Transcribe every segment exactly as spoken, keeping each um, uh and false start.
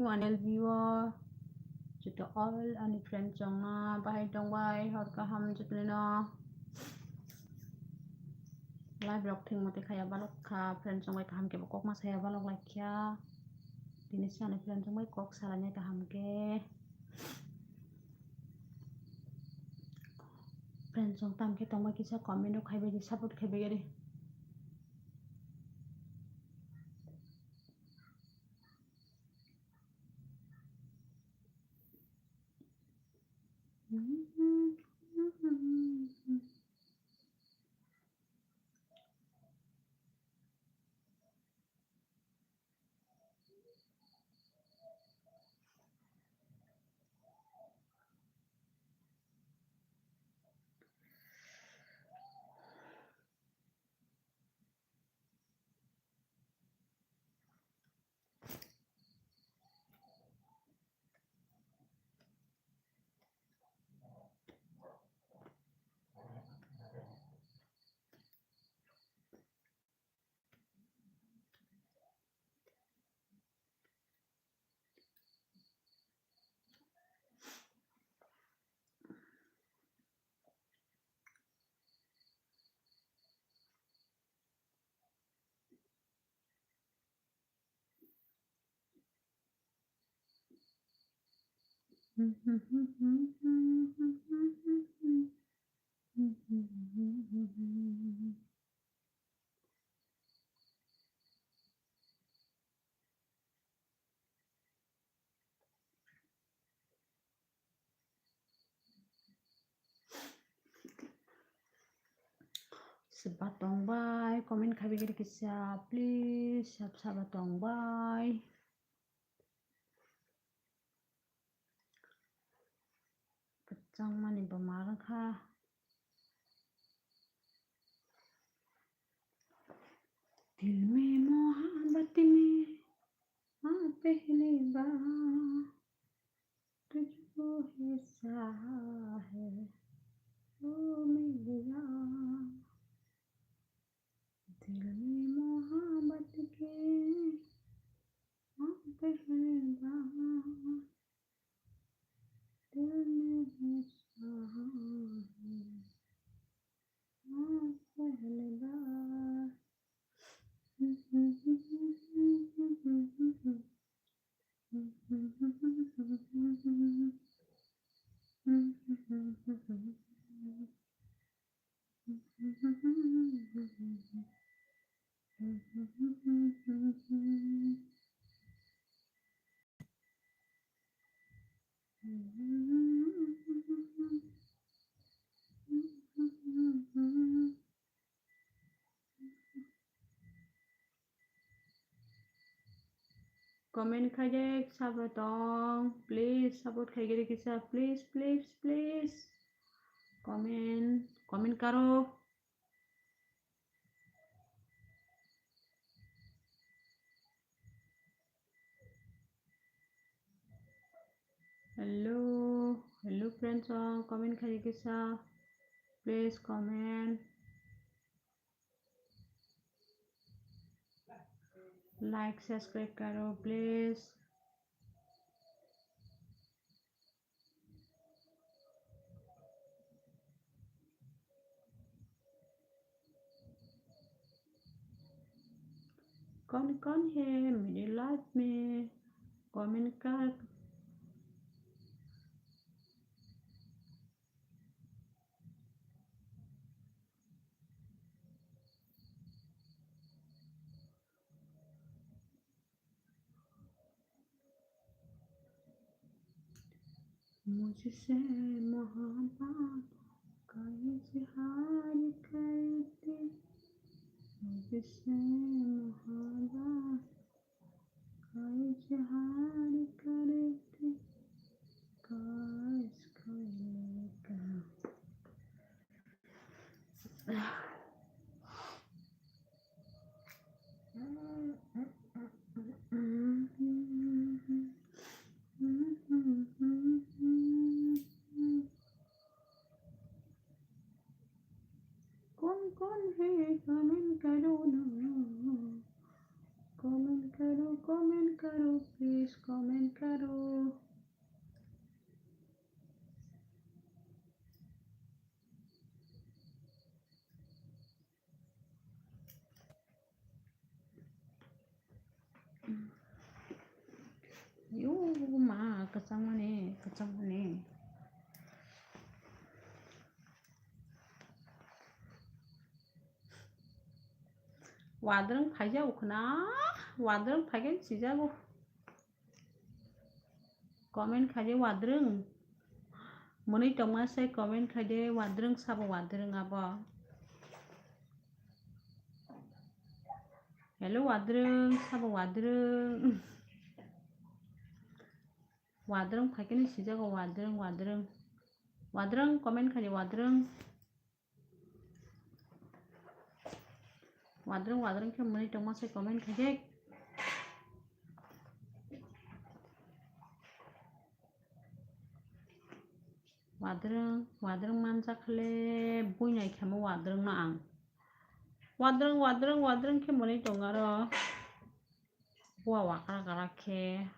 One L B o joto all ani friend chongna bahai tongbai, hor kaham jotono. Live rok thwngmate khaya balok kha, friend chongbai kaham khe bo kokma saya balok lai kha. Tini se ani friend chongbai kok salainai kaham khe. Friend chong tam khe tongbai kisa comment rok khaibai di, support khaibai di. Seba tongbai, comment khaibai kisa, please, sab saba tongbai. Kwchangmani bo ma wngkha. दिल में मोहब्बत में हाँ पहली बार तुझको है चाहा है ओ मेरी यार। दिल में मोहब्बत के हाँ पहली बार दिल में है चाहा है हाँ पहली बार। Comment khaide sabo tong, please support khaigiri kisa, please, please, please. Comment, comment karo. Hello, hello friends, comment khaigiri kisa, please comment. Like, subscribe karo, please. कौन कौन है मेरे लाइफ में कमेंट कर। मुझसे मोहब्बत का इजहार करते, मुझसे मोहब्बत का इजहार करते, काश कोई कहा। कौन कौन है कमेंट करो ना, कमेंट करो, कमेंट करो, please. Yo, ma, kwchangmani, kwchangmani. Wadrwng phaijago khwna, wadrwng phaikhe sijago. Comment khaidi wadrwng. Mwnwi tongma se comment khaidi wadrwng sabo wadrwng abo. Hello wadrwng sabo wadrwng. Wadrwng phaikhe ni sijago wadrwng wadrwng. Wadrwng comment khaidi wadrwng. Wadrwng wadrwng khe mwnwi tongma se comment khaidi. Wadrwng wadrwng manjak khle buinai khemo wadrwng no ang. Wadrwng wadrwng wadrwng khe mwnwi tongo aro. Bua wakra kara khe.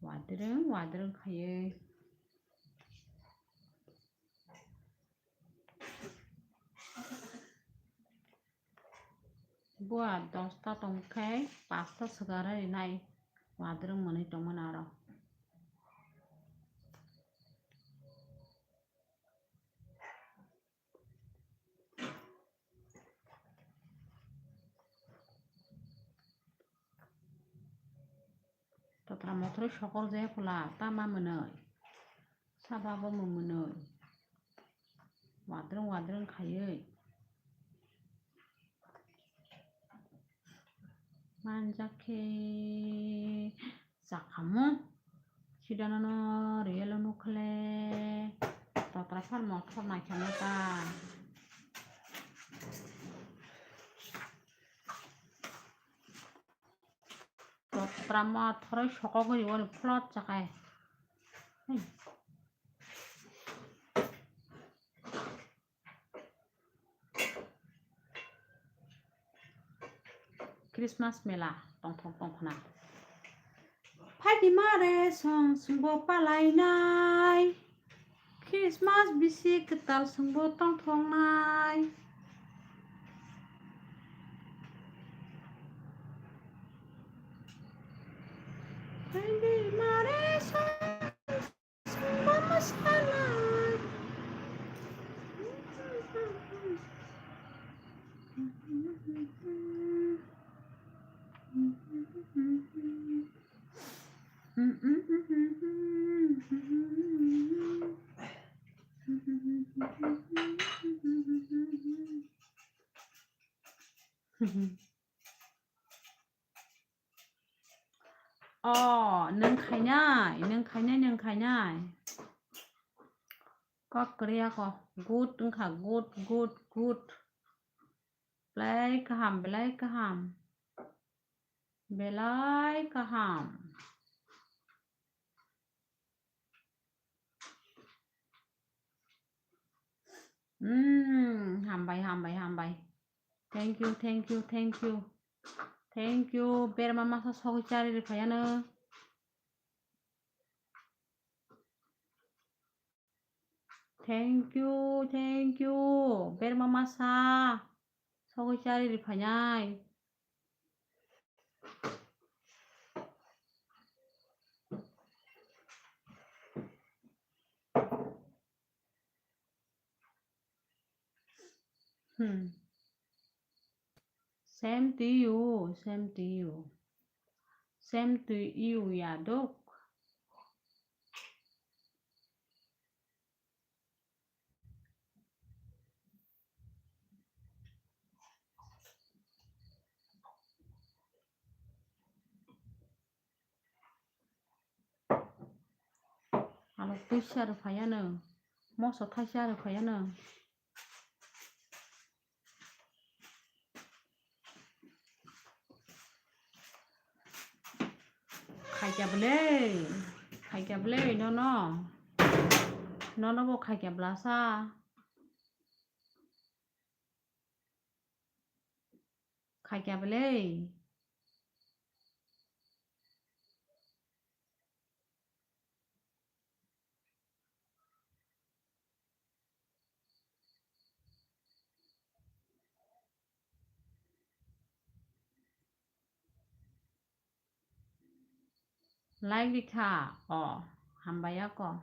Wadrwng wadrwng khaiwi. Bua dosta tongkhe pasta swkara rinai wadrwng mwnwi tongmani aro. Totra mothorwi sokol je phola tama mwnwi. Sabo bo mwnwi. Wadrwng wadrwng khaiwi. Manjak khe chakhamu. Sidano no riyalo nukhle. Totra phar mothor naikhe ta. Totra mothorwi sokogwi wani phlot chakai. Christmas mela tongthok tongkhna. Phaidi mare song songbo palainai. Christmas bisi kwtal songbo tongthoknai. Phaidi mare song songbo mwsanai. O, nwng khainai, nwng khainai, nwng khainai. Kok kwrwi ako. Good wngkha, good, good, good. Belai kaham, belai kaham. Belai kaham. Hmm, hambai, hambai, hambai. Thank you, thank you, thank you. Thank you, berma masa sogwi chari rwphaiano. Thank you, thank you. Berma masa sogwi chari rwphainai. Hmm. Same to you, same to you. Same to you, Yadok. Ano puisa rwphaiano, moso thaisa rwphaiano. Khaikya bwle, khaikya bwle nono, nono bo khaikya bwlasa. Khaikya bwle. Like rikha o, hambai ako.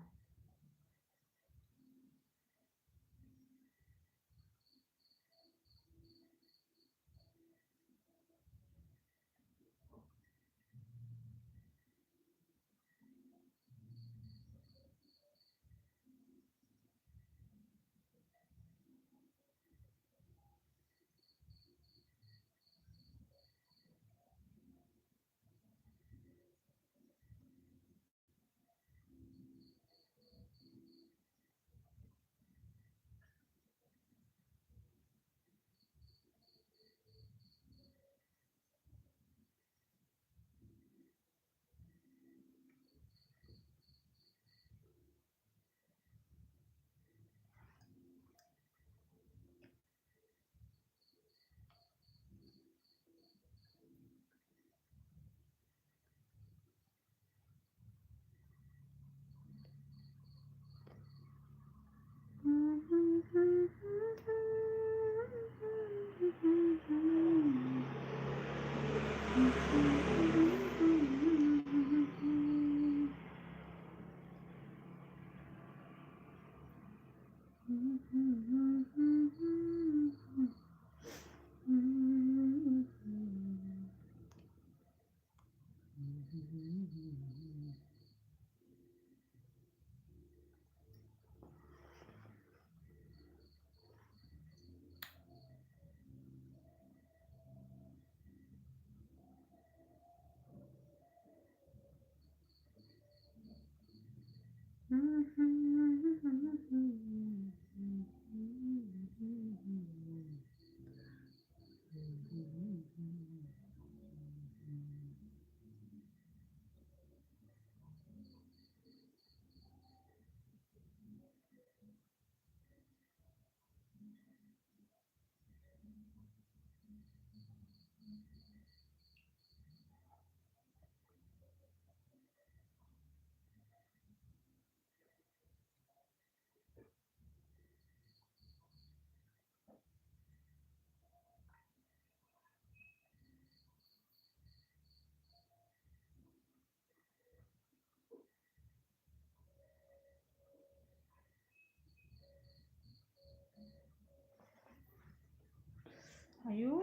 Ayo,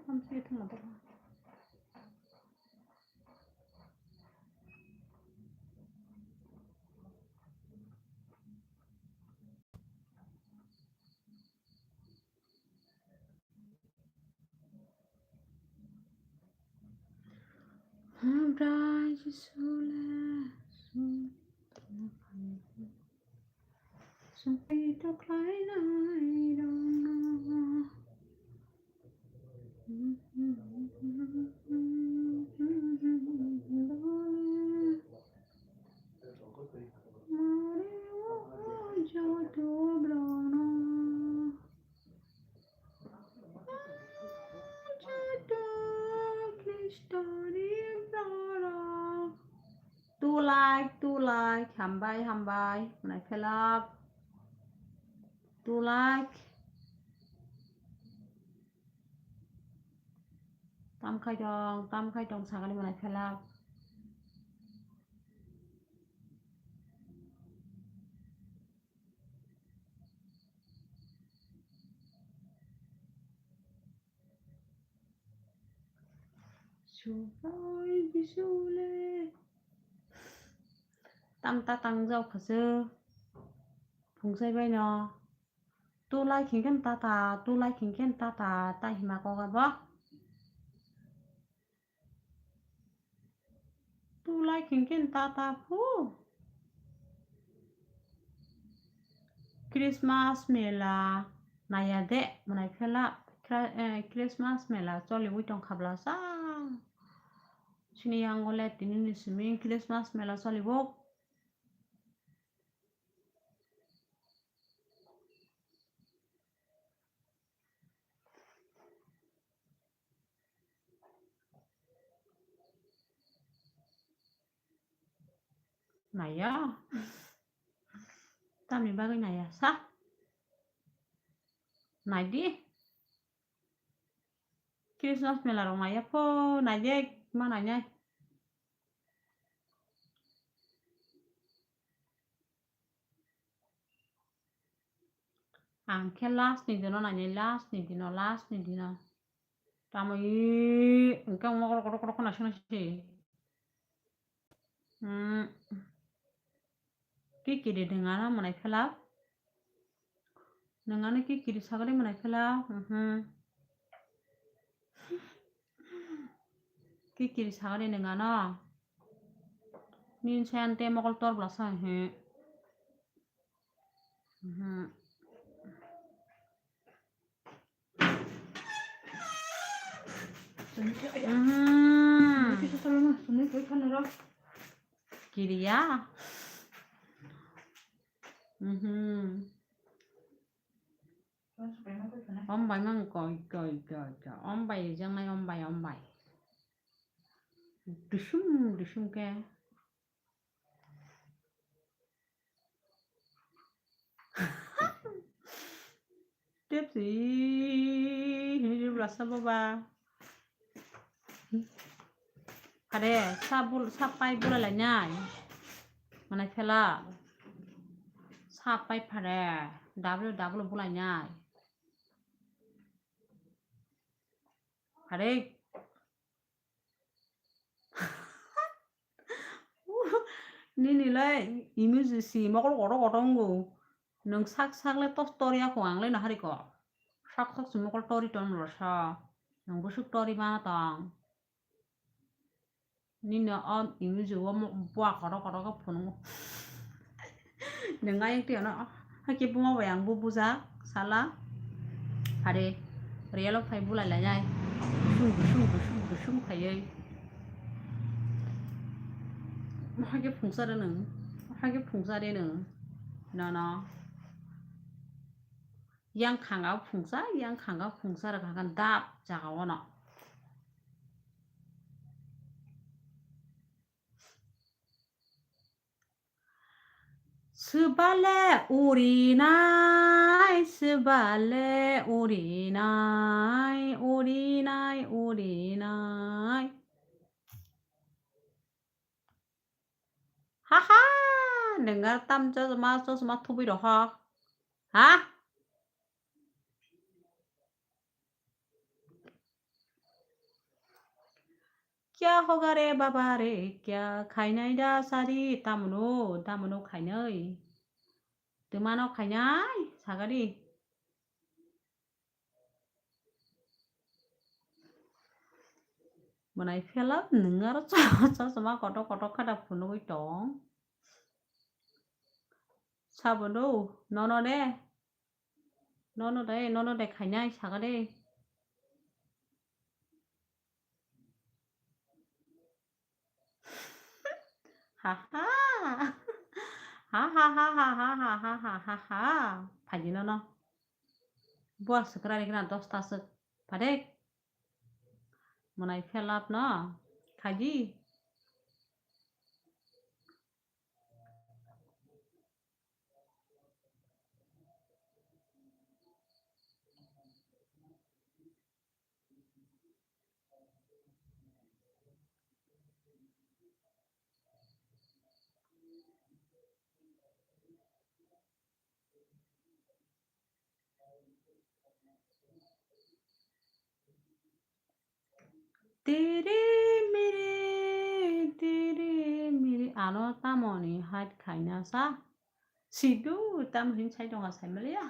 hamsi thangma tokha. Hambai Jisu le sungwi tokhlainai rokno. Two like, two like, hambai, hambai, mwnai phelak. Two like. Tam khai tong, tam khai tong, sakani mwnai phelak. Subai bisule. Tam ta tang jau khase. Phungsai bai no. Two like hinkhe tata, two like hinkhe tata, ta hima koga bo. Two like hinkhe tata phu. Christmas mela naya de, mwnai phela, Chri-, eh, Christmas mela choliwi tongkha bwlasa. Chini yango le tini ni simi Christmas mela cholibo. Naya. Tamni bagwi naya sa? Naidi. Christmas mela rok naya pho, naidi ma nainai. Ang khe last ni dino nainai, last ni dino, last ni dino. Tamo i, hwnkhe ang mokol kotor kotor khna sina se. Hmm. Kikiri nwng ano mwnai phela? Nwng ano kikiri sagari mwnai phela? Mhm. Kikiri sagari nwng ano? Nini sai ante mokol tor bwlasa, he. Mhm. Mhm. Kiriya. Mhm. Om bai mang koi, koi, koi, koi. Om bai rijak nai, om bai, om bai. Dusum, dusum ke. Tepsi, hini rwla sa baba. Phare, sa bul, sa pai bulai lainai. Mwnai phela. Sa pai phare, double, double bulainai. Phare. Nini lai emoji si mokol kotor kotor wngo. Nwng sak sak le tos tor ya kho, ang le no hari ko. Sak sak si mokol tori ton rw sa. Nwng bwswk tori ma tong. Nini o emoji o mo-, bua kotor kotor khe phunukgo. Nwng ayang twi ano, hakhe buma bai ang bo bujak, sala. Phare, real o phai bulai lainai. Busung, busung, busung, busung khaiwi. Hakhe phungsa rw nwng, hakhe phungsa rw nwng. Nono. Yang khanga phungsa, yang khanga phungsa rwkha khe dap jaga ono. Swbale urinai, swbale urinai, urinai, urinai. Ha ha, nwnga tam chosma, chosma thubui rohok. Ha? Kya hoga re baba re, kya khainai da sari, tamno, tamno khainai? Twmano khainai, sagadi. Mwnai phela nwng aro cha-, chosma kotor kotor khe da phunugwi tong. Sabono, nono de. Nono de, nono de khainai saga de. Ha ha. Ha ha ha ha ha ha ha ha ha ha. Phaidi nono. Buak swkra rikna dosta swk. Phade. Mwnai phelap no. Khaidi. Tere mere, tere mere. Ano tamoni hide khaina sa? Sidu, tamo hin sai tonga sai maliya.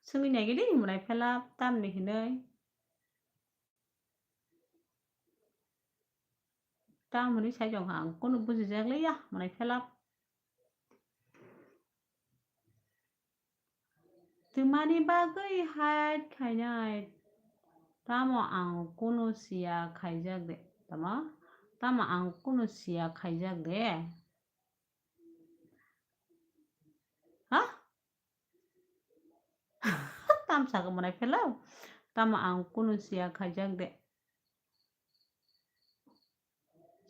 Sungwi naigidi, mwnai phelap, tamni hinoi. Tamoni sai tonga, ang kunu bujijak liya, mwnai phelap. Twmani bagwi hide khainai? Tamo ang kunu siya khaijak de. Tamo? Tamo ang kunu siya khaijak de. Ha? Tam saka mwnai phelap? Tamo ang kunu siya khaijak de.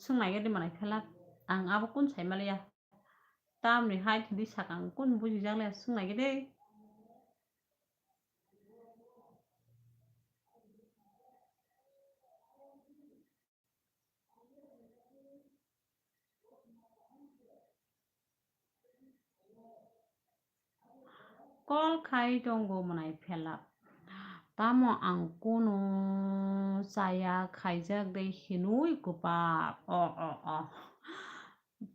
Swngnai gadi mwnai phelap? Ang abo kun sai maliya. Tamni hai thidi sakang kun bujijak le swngnai gede. call khai tongo mwnai phela. Tamo ang kunu chaya khaijak de hinui kwpap. O, o, o.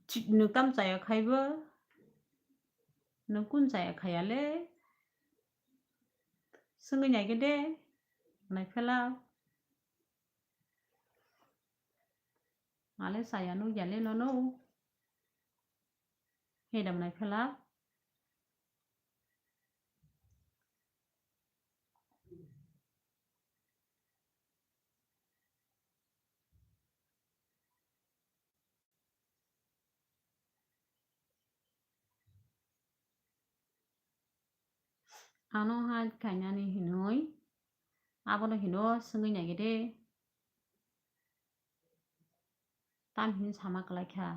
Chi-, nwng tam chaya khaibo? Nwng kun chaya khaya le? Swngwi naikhe de, mwnai phela. Ale chaya nukya le nono. He da mwnai phela. Ano hai khainani hinwi, abono hino swngwi naikhe de. Tam hin sama kwlai kha.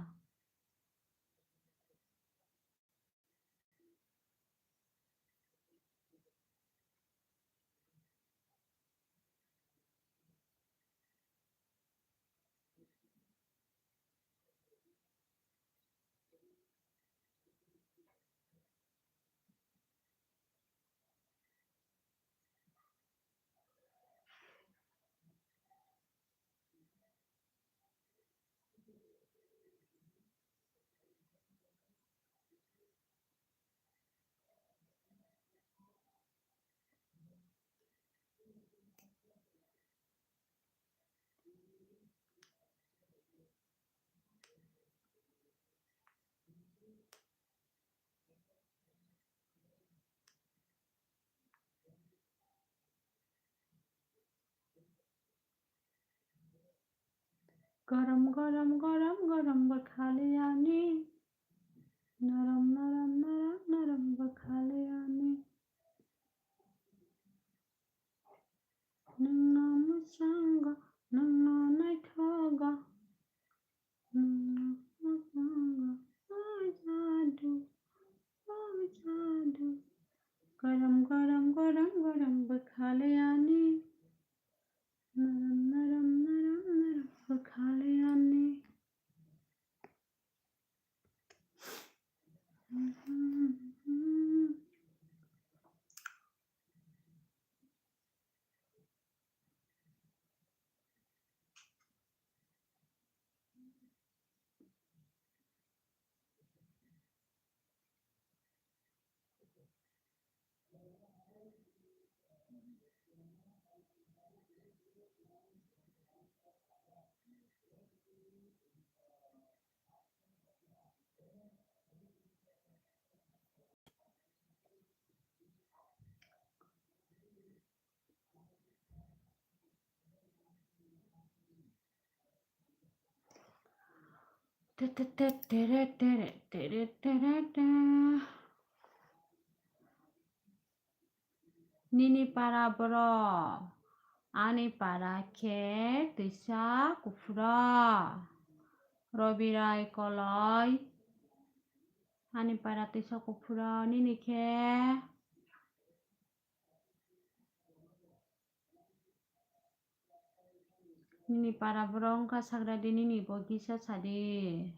Garam, garam, garam, garam bwkhali ani. Naram, naram, naram, naram bwkhali ani. Nwngno mwchango, nwngno naithogo, nwngno mwchango, o jadu, o jadu. Garam, garam, garam, garam bwkhali ani. Naram, naram, naram, naram bwkhali ani. Te, te, te, tere, tere, tere, tere, te. Nini para borok, ani para khe twisa kuphuro. Robi Rai Koloi, ani para twisa kuphuro, nini khe? Nini para borok wngkha sagra di, nini bo kisa sadi.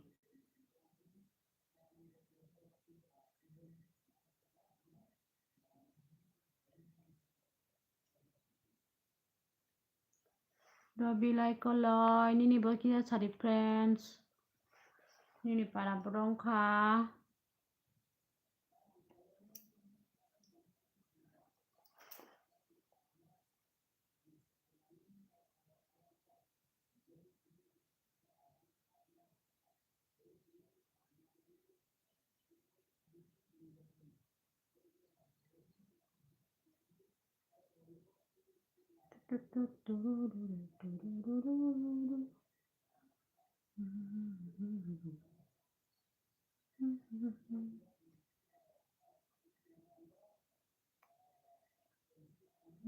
Robi Lai Koloi, nini bo kisa sadi friends. Nini para borok wngkha.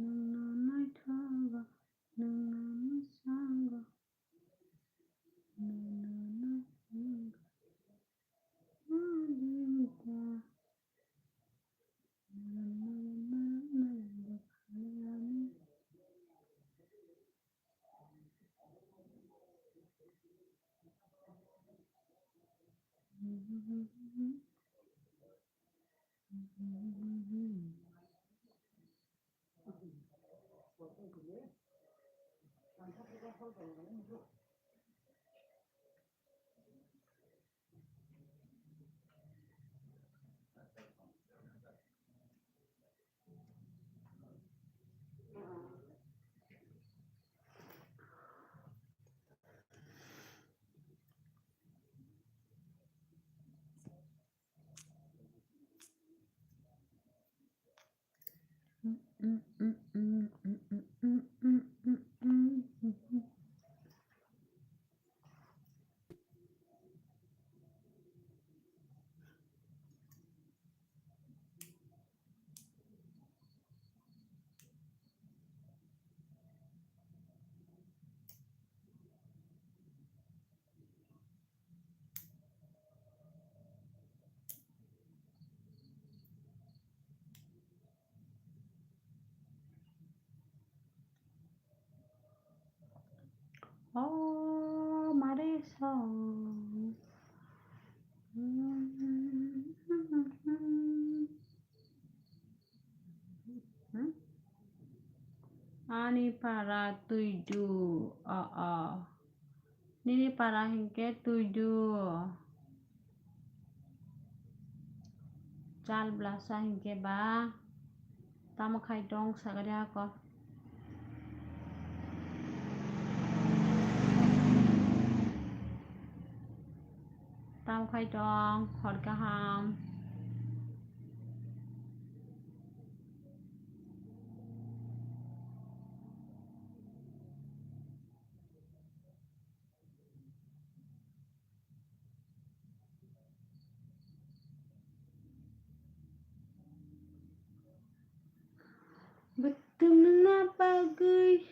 Nwngno naithogo, nwngno mwchango, nwngno naithogo, o Debota. Oh, mare song. Ani para tuidu. Oh, oh. Nini para hinkhe tuidu. Chal blasa hinkhe ba. Tamo khai tong sagari ako. Tamo khai tong, hor kaham. Bwtwng nungna bagwi.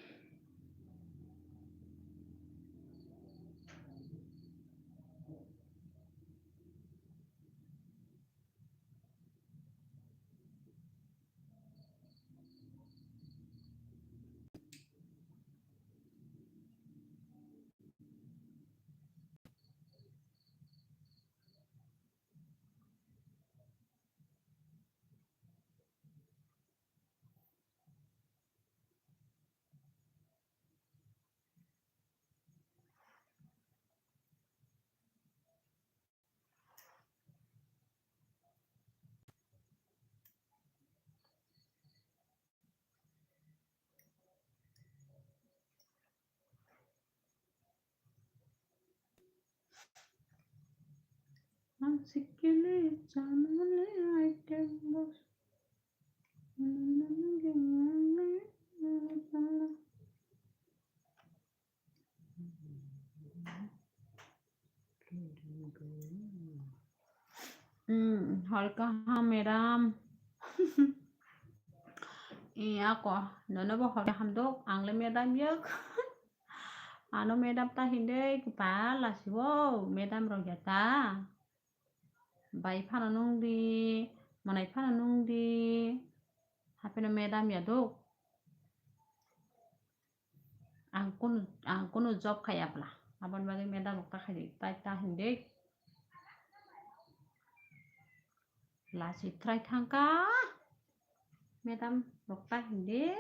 Ang sikili chamale item box. Hmm, hor kaham madam. Iya ko, nono bo hor kaham dok, ang le madam yok. Ano madam ta hindai, kepala siwo, madam rok ya ta. Bai phano nung di, manai phano nung di, hapheno madam ya dok. Ang kunu, ang kunu job khaya bla. Aboni bagwi madam rok ta khai di, tai ta hindi. Lasi try thangka. Madam rok ta hindi.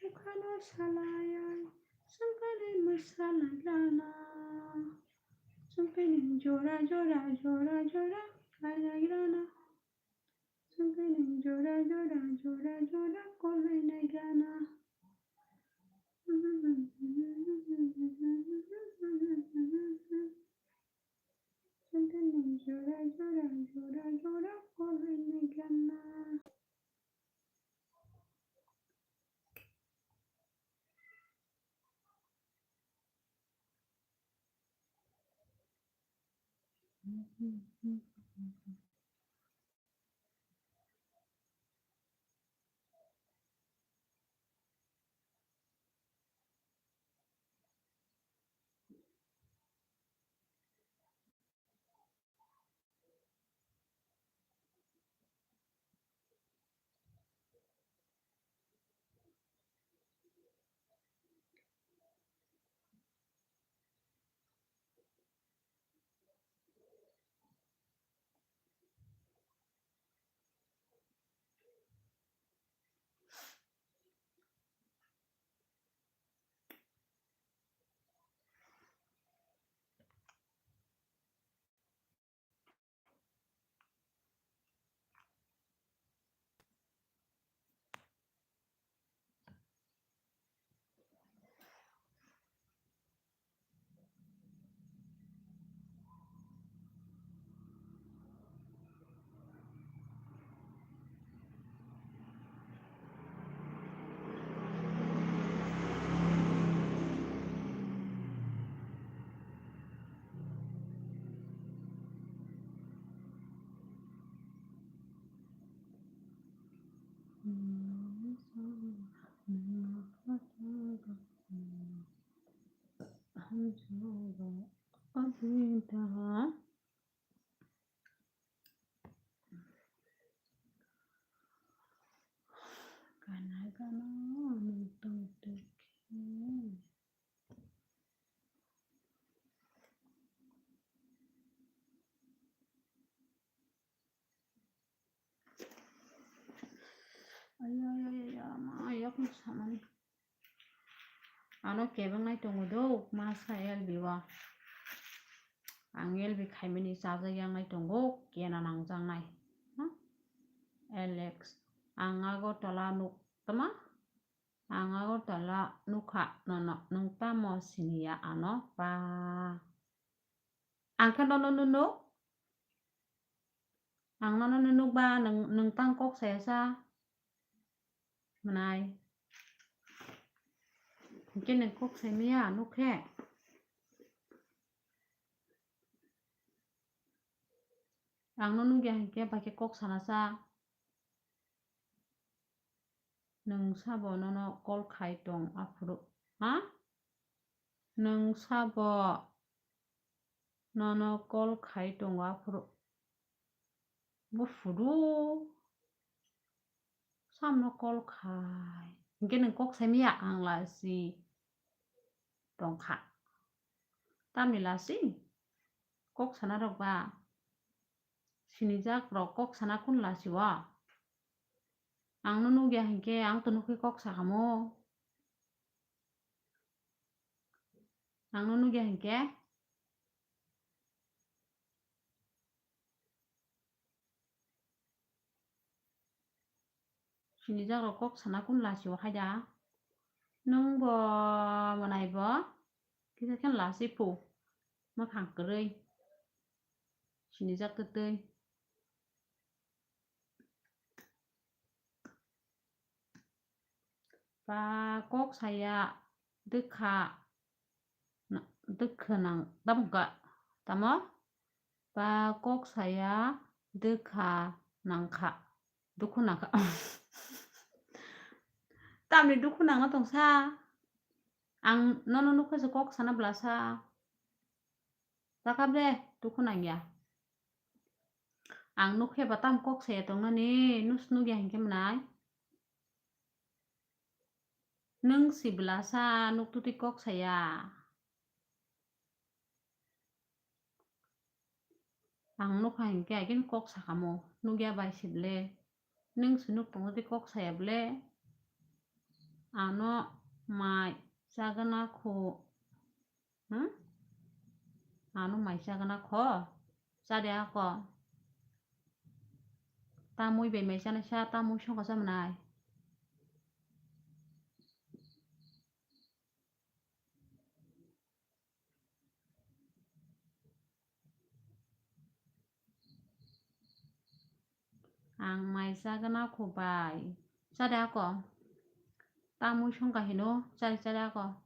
Bukhano salaya, sangkali masalalana. Sangkali jora, jora, jora, jora, kalairana. Sangkali jora, jora, jora, jora, kolainairana. Sangkali jora, jora, jora, jora, kolainairana. Hamjwk, o bini taha. Gana gana nwng tong twi khe. Ayo, ayo, ayo, ayo, ma, ayok no samani. Ano kebeng nai tongo do, masa L B o. Ang L B khaimani chajak yang nai tongo, kena nangjak nai. Ha? Alex, ang Agartala nuk, tama? Ang Agartala nukha nono, nwng tamo siniya ano, ba. Ang khe nono nunuk? Ang nono nunuk ba nwng, nwng tang kok saya sa? Mwnai. Hinkhe nwng kok sai maya nuk khe? Ang no nukya hinkhe bai khe kok sana sa? Nwng sabo nono call khai tong aphuru, ha? Nwng sabo nono call khai tongo aphuru. Bo phuru samno call khai. Hinkhe nwng kok sai maya ang lasi tongkha. Tamni lasi? Kok sana rok ba? Sinijak rok kok sana kun lasi o? Ang no nukya hinkhe ang to nukwi kok sakamo. Ang no nukya hinkhe? Sinijak rok kok sana kun lasi o haida. Nwng bo mwnai bo kisa khe lasi phu. Mwkhang kwrwi. Sinijak twtwi. Ba kok saya dwkha na-, dwkha nang tamo ga tamo? Ba kok saya dwkha nangkha, dukhu nangkha. Tamni dukhu nangna tongsa? Ang nono nukha se kok sana blasa. Takab de, dukhu nangya. Ang nukhe ba tam kok saya tongnani, nus nukya hinkhe mwnai. Nwng si blasa nuk twtwi kok saya. Ang nukha hinkhe again kok sakamo, nukya bai si ble. Nwng si nuk tongtwi kok saya ble. Ano mai chagana kho. Hmm? Ano mai chagana kho. Chade ako. Tamwi bai mai chana sa, tamwi songkha cha mwnai. Ang mai chagana kho bai. Chade ako. Tamwi songkha hino, chari chade ako.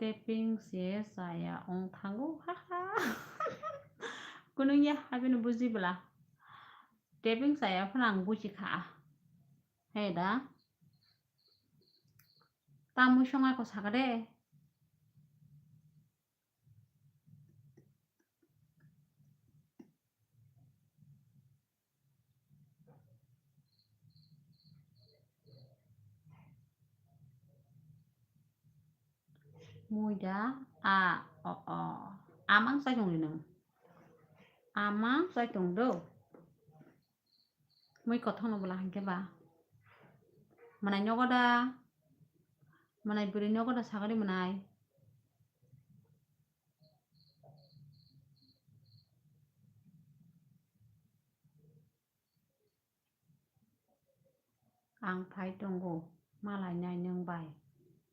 Taping se saya ong thango, haha. Kunung ya, abino buji bwla. Taping saya phano ang buji kha. He da. Tamwi song ako saka de. Mui da a, o, o. Amang chai tong di nung. Amang chai tong do. Mui kothok no bwla hinkhe ba. Mwnai nogo da. Mwnai bwrwi nogo da sagari mwnai. Ang phai tongo, malainai nwng bai.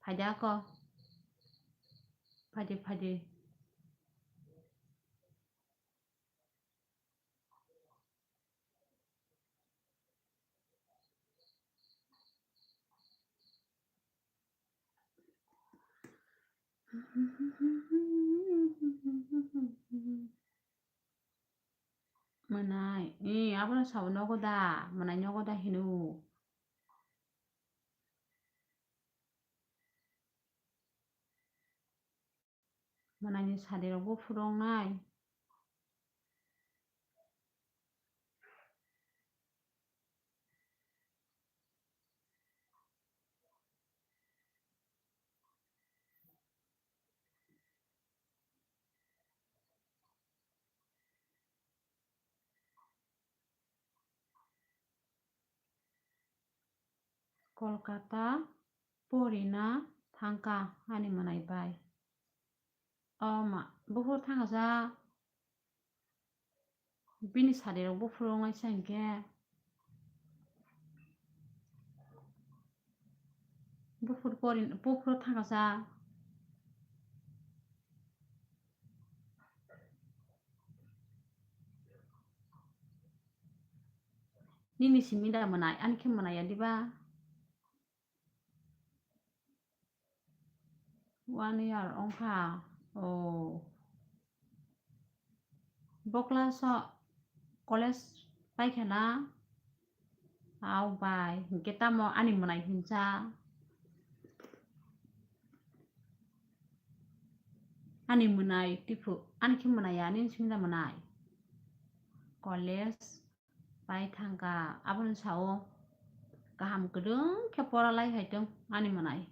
Phaidi ako. Phaidi, phaidi. Mwnai, ee, abono sabo nogo da, mwnai nogo da hino. Mwnaini sadirokbo phuru wngnai. Kolkata porina thangkha ani mwnai bai. O ma, buphuru thangkha sa, bini sadirok buphuru wngnai sa hinkhe. Buphuru porin-, buphuru thangkha sa. Nini simi da mwnai, ani khe mwnai ya diba? One year wngkha. Oh. Bo class o college paikha na? Au bai, hinkhe tamo ani mwnai hinsa? Ani mwnai tiphu, ani khe mwnai ya, nini simi da mwnai? College pai thangkha, abono sao, kaham kwdwng khe pora lai hai tong ani mwnai.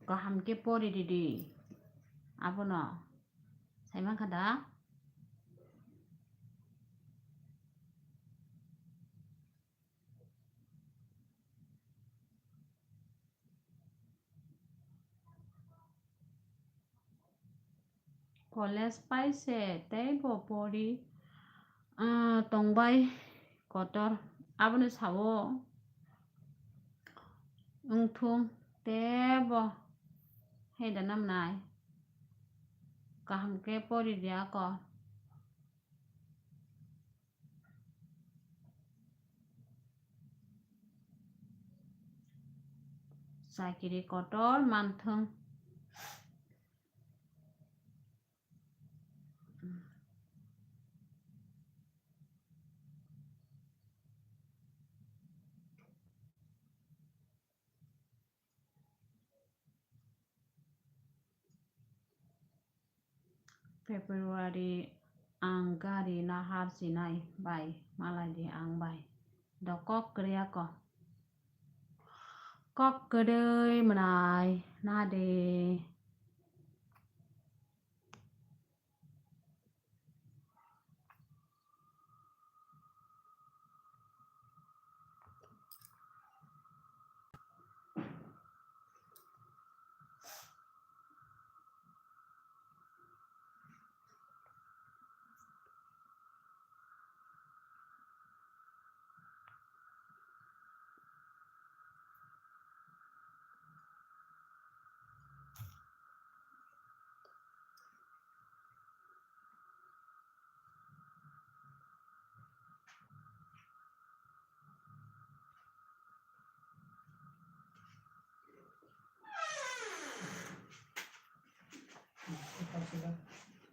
Kaham khe pori ridi, abono sai mankha da. College pai se tei bo pori, ah, tongbai kotor. Abono sao wngthung tei bo hai da namnai. Kaham khe pori di ako. Chakiri kotor manthung. February ang gari nahar sinai bai malai di ang bai. Do kok kwrwi ako. Kok kwrwi mwnai nadi.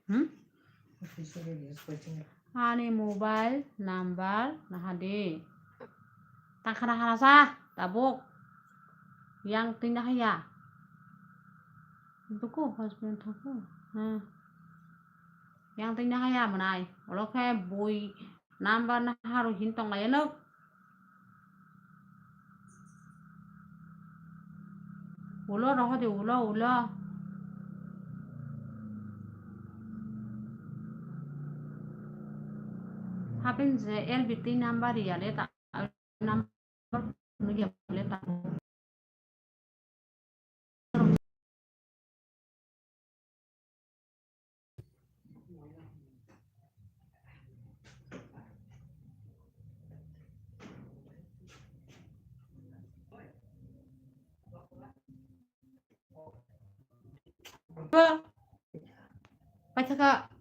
Hmm? Ani mobile number nahadi. Takhana khana sa tabuk. Yang twi nahaya. Duku husband thaku. Hmm. Yang twi nahaya mwnai. Olo khe bui number naharu hin tonglayanok. Ulo rohode ulo ulo. Hapin je L B T number ya le ta number phunukya le ta. Paithaka.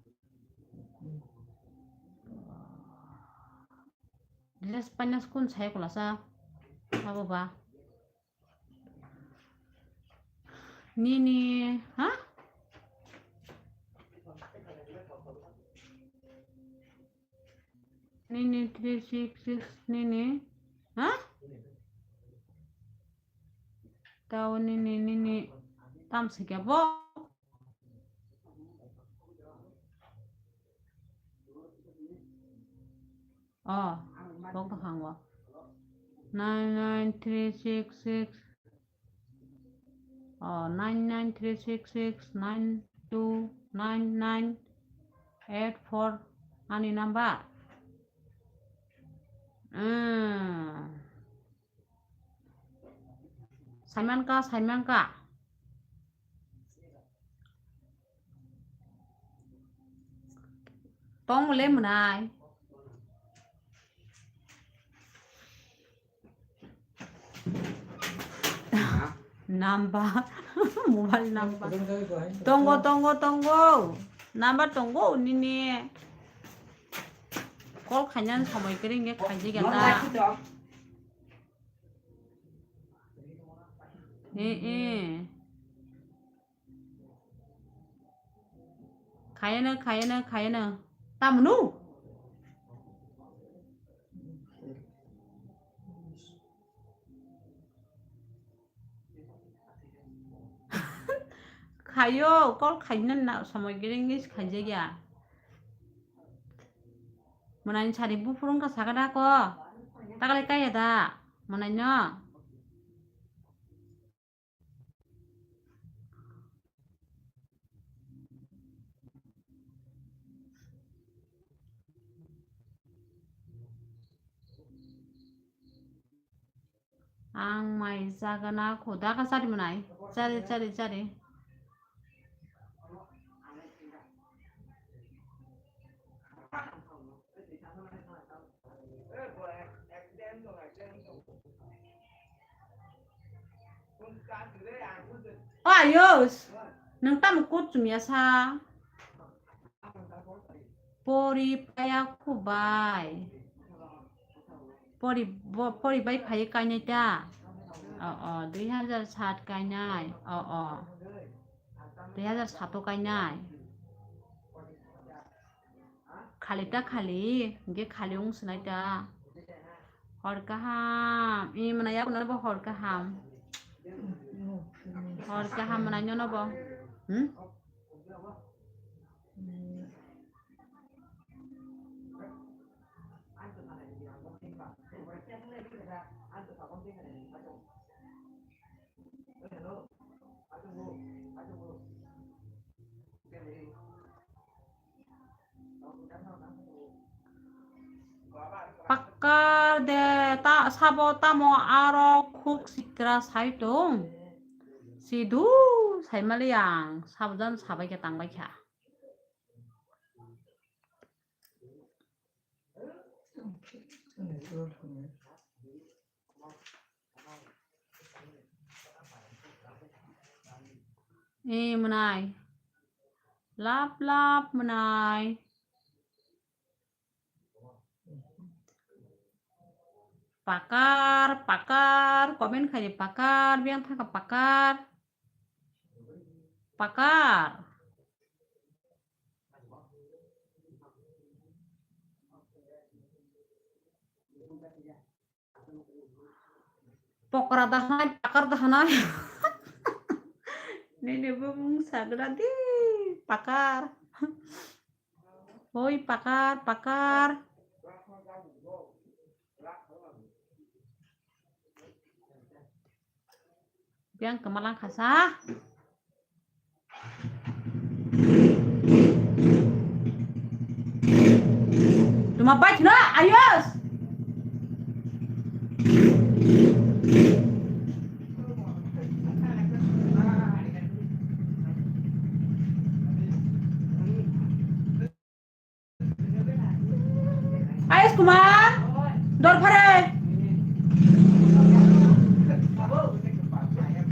Dress paina skun sai kulasa. Abo ba. Nini, ha? Nini three six six nini, ha? Tao nini, nini, tam sikya bo? Oh, bok bwkhango. Nine nine three six six. Oh, nine nine three six six nine two nine nine eight four ani number. Hmm. Saimanka, saimanka. Tong le mwnai. Number, mobile number. Tongo, tongo, tongo. Number tongo, nini. Call khainani somoi kwrwi wngkhe khaijagya ta. Eh, eh. Khayano, khayano, khayano. Tamunu? Khayo, call khaina na somoi gering is khaijagya. Mwnani sari buphuru wngkha sakha da ko. Takle kaya da. Mwnai no. Ang mai chagana kho. Da kha chari mwnai. Chari, chari, chari. O Ayush, nwng tamo kut chumya sa? Pori paya khubai. Pori, bo-, pori bai phai kainai ta? O, o, dui hazar sat kainai. O, o. Dui hazar sat o kainai. Khali ta khali, hingke khali wng swnai ta. Hor kaham, i mwnai yakuno bo hor kaham. Hor kaham mwnai nyono bo. Hmm? Pakar de ta sabo tamo aro khuk sikra sai tong. Sidu sai mali ang sabo jan sabai khe tang bai kha. Eh, mwnai. Lap, lap, mwnai. Pakar, pakar, comment khai di pakar, biang thaka pakar. Pakar. Pokora dahanai, pakar dahanai. Nini bumung sagra di pakar. Oi, pakar, pakar. Biang kemalang khasa. Tuma pai thina, Ayush. Ayush Kumar, dorphare.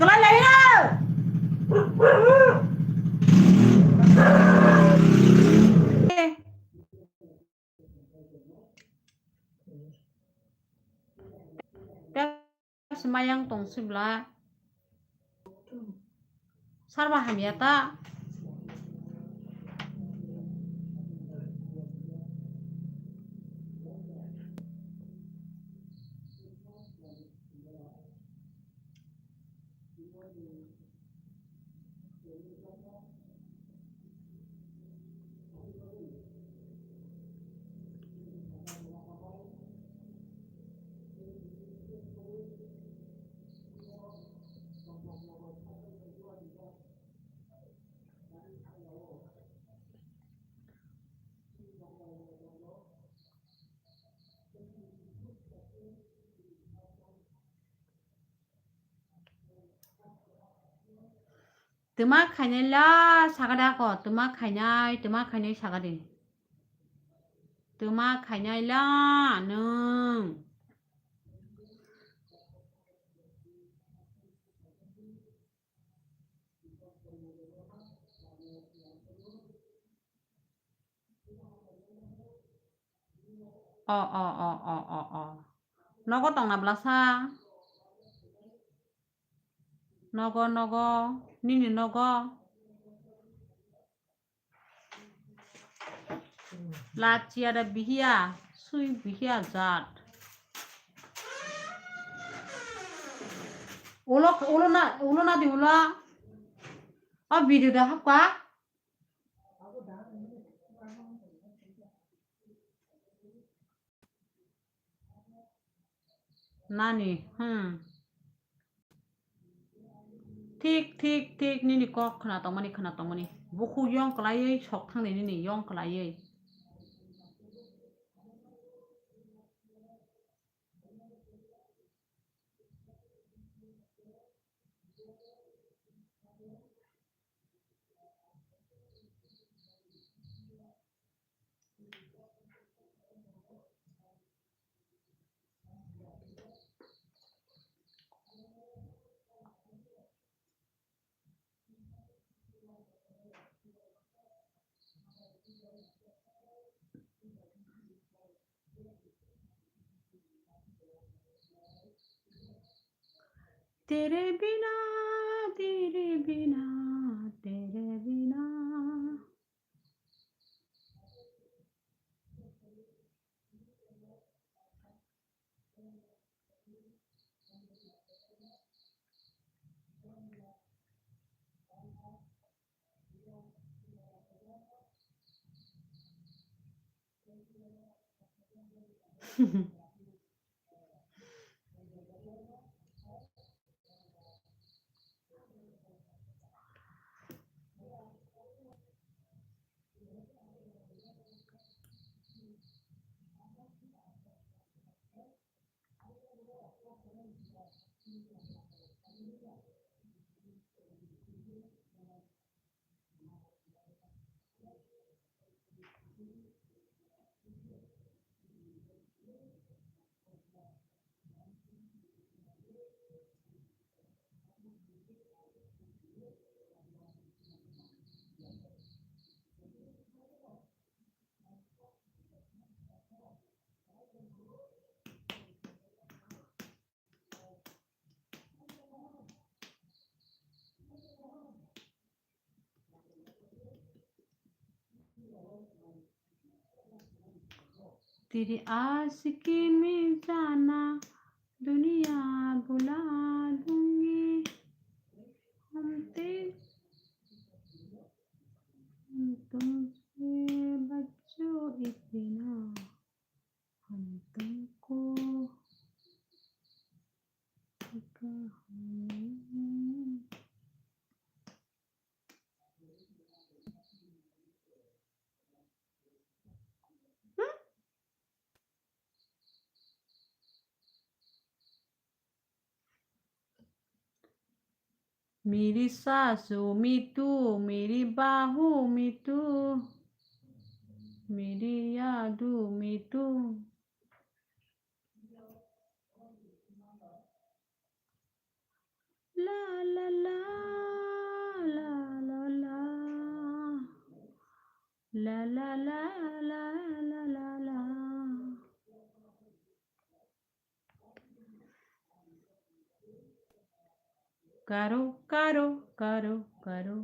Kelai lai na. Semayang tong sibla. Sarba hamya ta. Twma khainai la sagade ako, twma khainai, twma khainai sagade. Twma khainai la nwng. O, o, o, o, o, o. Nogo tongna blasa? Nogo, nogo, nini nogo. Lachiya da bihiya, sui bihiya jat. Ulo, ulo na, ulo na di ulo. O video da hapka. Nani, hmm. Thik, thik, thik, nini kok khna tongmani, khna tongmani. Bukhuk yong kwlaiwi sok thangdi nini, yong kwlaiwi. तेरे बिना, तेरे बिना, तेरे बिना। तेरी आशिकी में जाना दुनिया भुला दूंगी। हम तेरे, हम तुमसे बच्चों इतना, हम तुमको कहा। मेरी सासू में तू, मेरी बाहू में तू, मेरी यादों में तू। La la la, la la la, la la la, la la la. Karo, karo, karo, karo.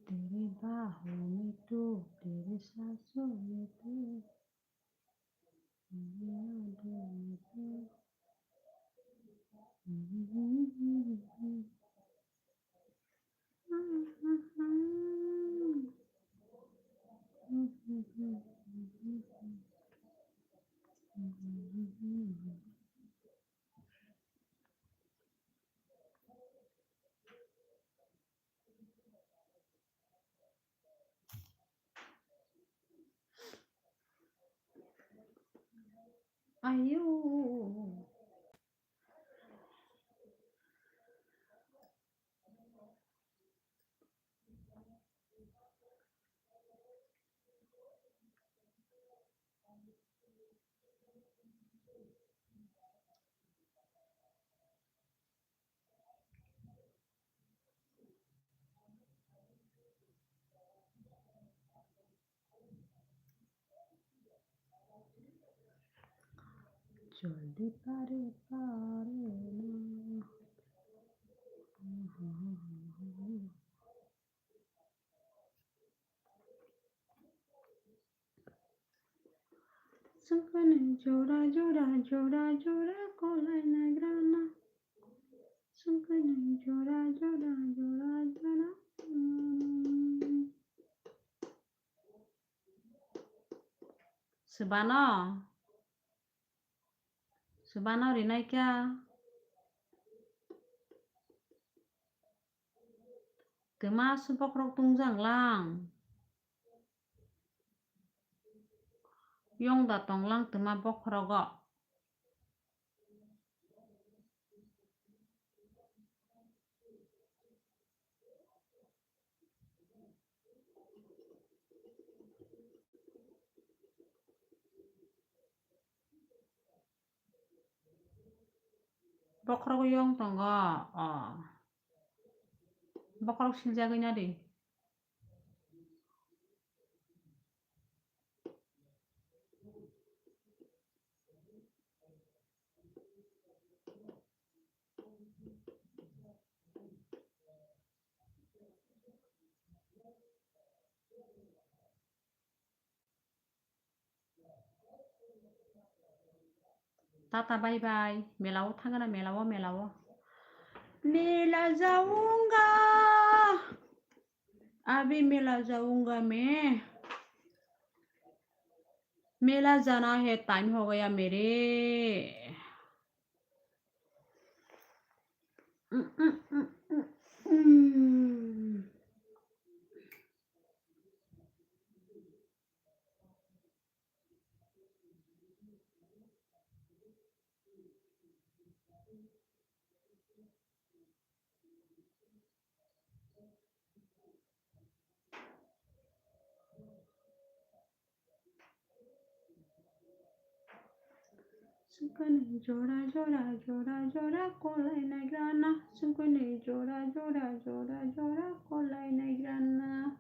तेरे बाहों में तो, तेरे सांसों में तो, तेरे यादों में तो। Ayo. Joldi pare pare na. Sungkani jora jora jora jora kolai nagrana. Sungkani jora jora jora jora. Swbano. Swbano rinai kha. Twma aswk bokhorok tungjaklang. Yong da tonglang twma bokhorogo. Bokhorok yong tongo. O. Bokhorok siljagwi nadi. Tata bye bye. Melao thangna, melao, melao. Mela jaunga. Abhi mela jaunga main. Mela jana hai time ho gaya mere. Sungkani jora jora jora jora kolai naigrana. Sungkani jora jora jora jora kolai naigrana.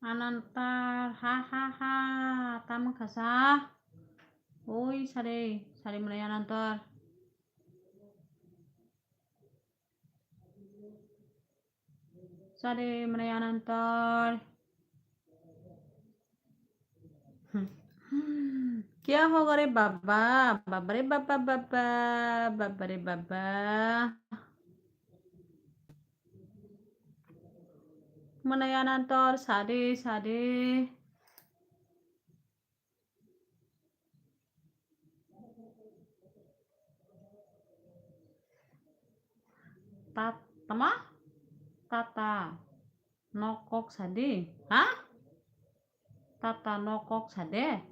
Anantar, ha, ha, ha, tamo kasa. Oi, sare, sare mwnai Anantar. Sare mwnai Anantar. Kya hoga re baba, baba re baba, baba, baba re baba. Mwnai Anantar, sade, sade. Tat-, tama? Tata no kok sadi. Ha? Tata no kok sade.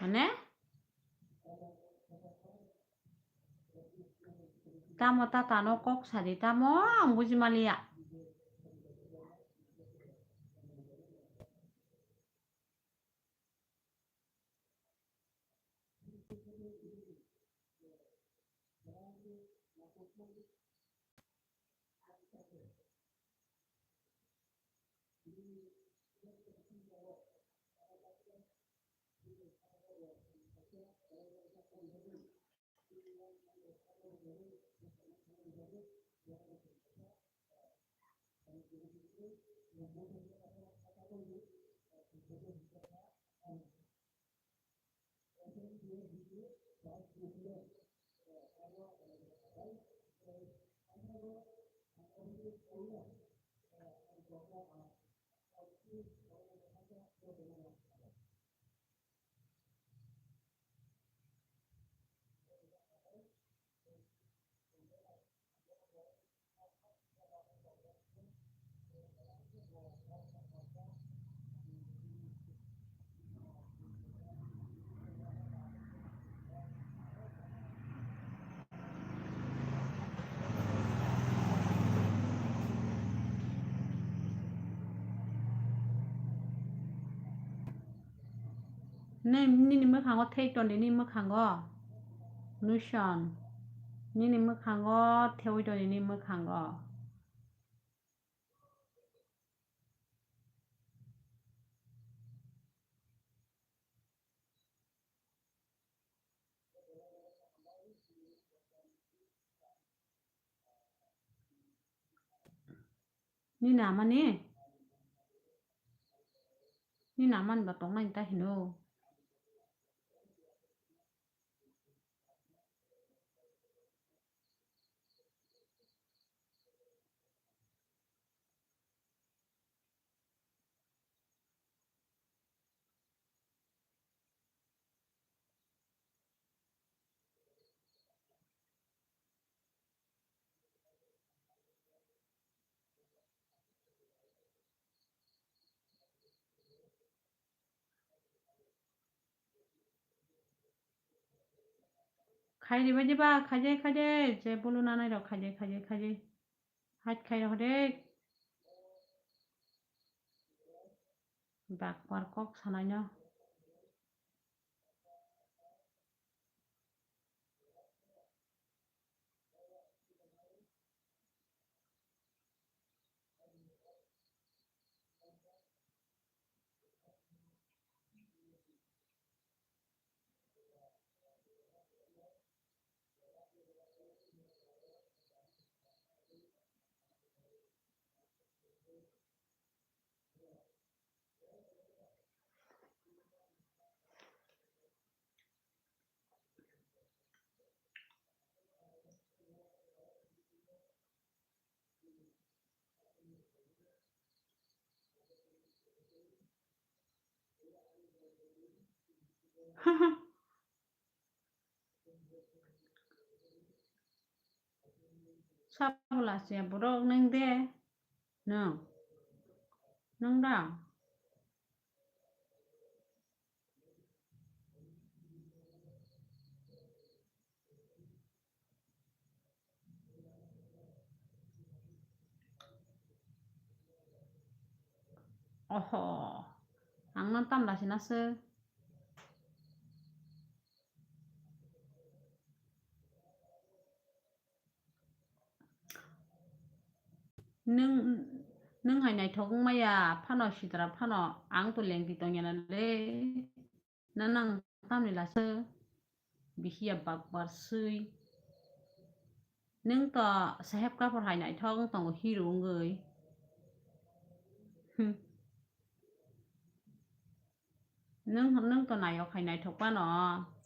Mane? Tamo tata no kok sadi tamo ang buji maliya. Nini, nini mwkhango thei ton di, nini mwkhango. Nuson. Nini mwkhango thewi ton di, nini mwkhango. Nini amani? Nini amani ba tongnai ta hino. Khaidi bai di ba, khaidi, khaidi, je bulu nanai rok khaidi, khaidi, khaidi. Hait khai rok de. Bakpar kok sanai no. Sabula se borok nwng de. Nwng. Nwng da. Oho, ang no tamla sina se. Nwng, nwng hai naithok wngmaya phano sitra phano ang to lengdi tongya na le. Nang tamni lasa bihiya bakbar swi. Nwng to saheb kapor hai naithok wng tongo hero wngwi. Hmm. Nwng, nwng to nayok hai naithok pano,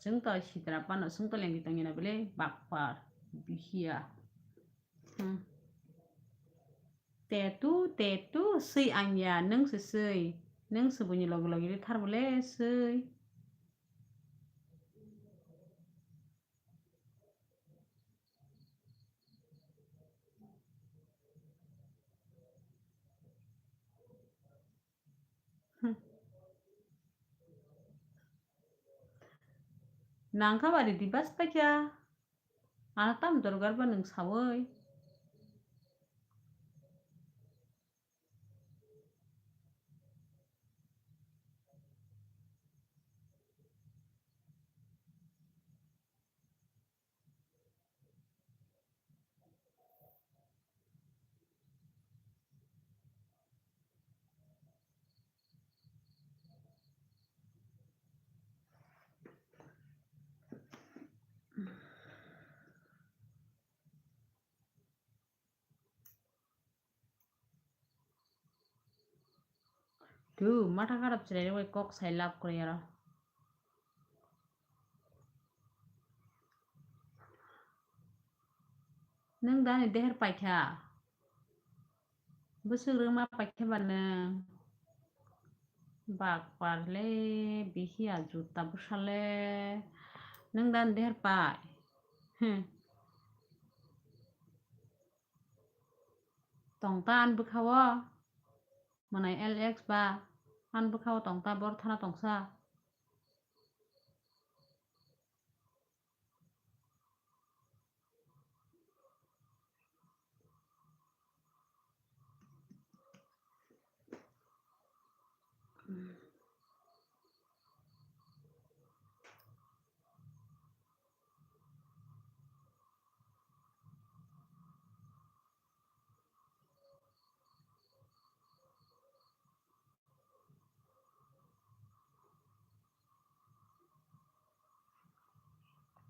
chwng to sitra pano, chwng to lengdi tongya na bwle bakpar, bihiya. Hmm. Tetu, tetu, swi angya, nwng se swi. Nwng se buini logi logi le thar bwle swi. Hmm. Nangkha ba ridi bas paikha. Ano tam dorgar ba nwng sawi. Tu, matha kharap chwrai rok bai kok sai love kwrwi aro. Nwng dani deher paikha? Bwswk rwma paikha ba nwng? Bakpar le, bihiya juta bwsa le. Nwng dani deher pai? Hmm. Tongta ani bwkha-o? Mwnai L X ba? Ani bwkha-o tongta, bor thana tongsa.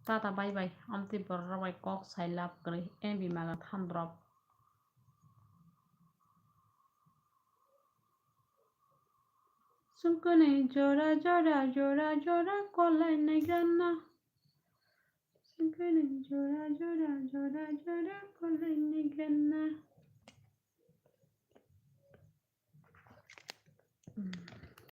Tata bye bye, amtwi borok rok bai kok sai lab kwrwi, M B maga than drop. Sungkuni jora jora jora jora kolai nai gana. Sungkuni jora jora jora jora.